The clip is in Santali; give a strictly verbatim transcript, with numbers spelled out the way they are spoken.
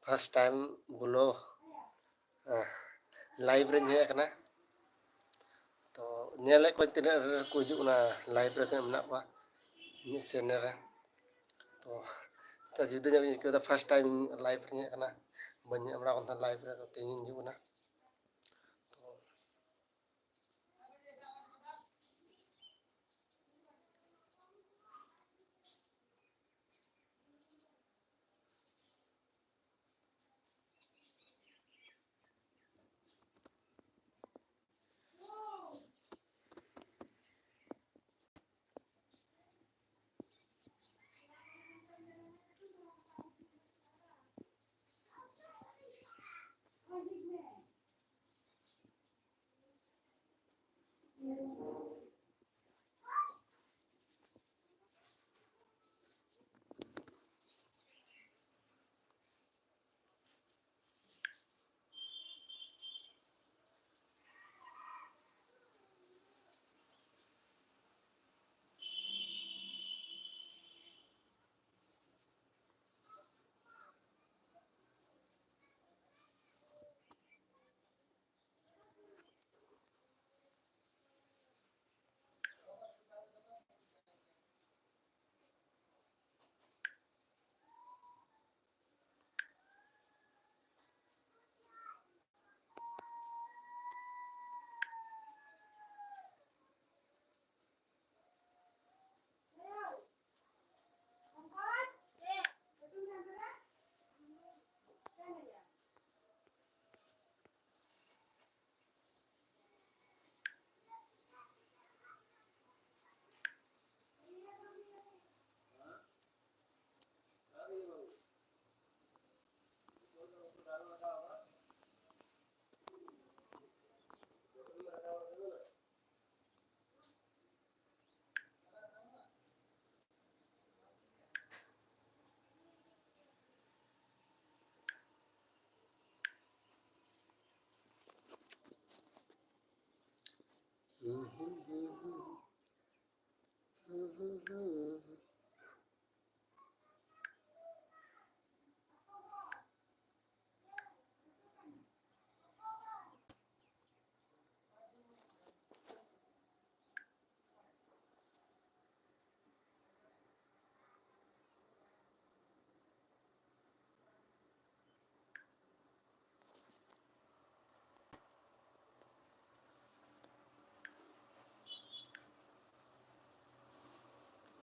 first time ᱵᱚᱞᱚ live ᱨᱮᱧ ᱦᱮᱡ ᱟᱠᱟᱱᱟ᱾ ᱛᱚ ᱧᱮᱞᱮᱫ ᱠᱚᱣᱟᱧ ᱛᱤᱱᱟᱹᱜ ᱠᱚ ᱦᱤᱡᱩᱜ ᱠᱟᱱᱟ live ᱨᱮ, ᱛᱤᱱᱟᱹᱜ ᱢᱮᱱᱟᱜ ᱠᱚᱣᱟ ᱤᱧᱟᱹᱜ channel ᱨᱮ᱾ ᱛᱚ ᱛᱚ ᱡᱩᱫᱟᱹ ᱧᱚᱜ ᱤᱧ ᱟᱹᱭᱠᱟᱹᱣ ᱮᱫᱟ, first time live ᱨᱮᱧ ᱦᱮᱡ ᱟᱠᱟᱱᱟ, ᱵᱟᱹᱧ ᱦᱮᱡ ᱵᱟᱲᱟ ᱟᱠᱟᱱ ᱛᱟᱦᱮᱸᱫ live ᱨᱮ, ᱛᱚ ᱛᱮᱦᱮᱧ ᱤᱧ ᱦᱤᱡᱩᱜ ᱠᱟᱱᱟ᱾ ᱛᱚ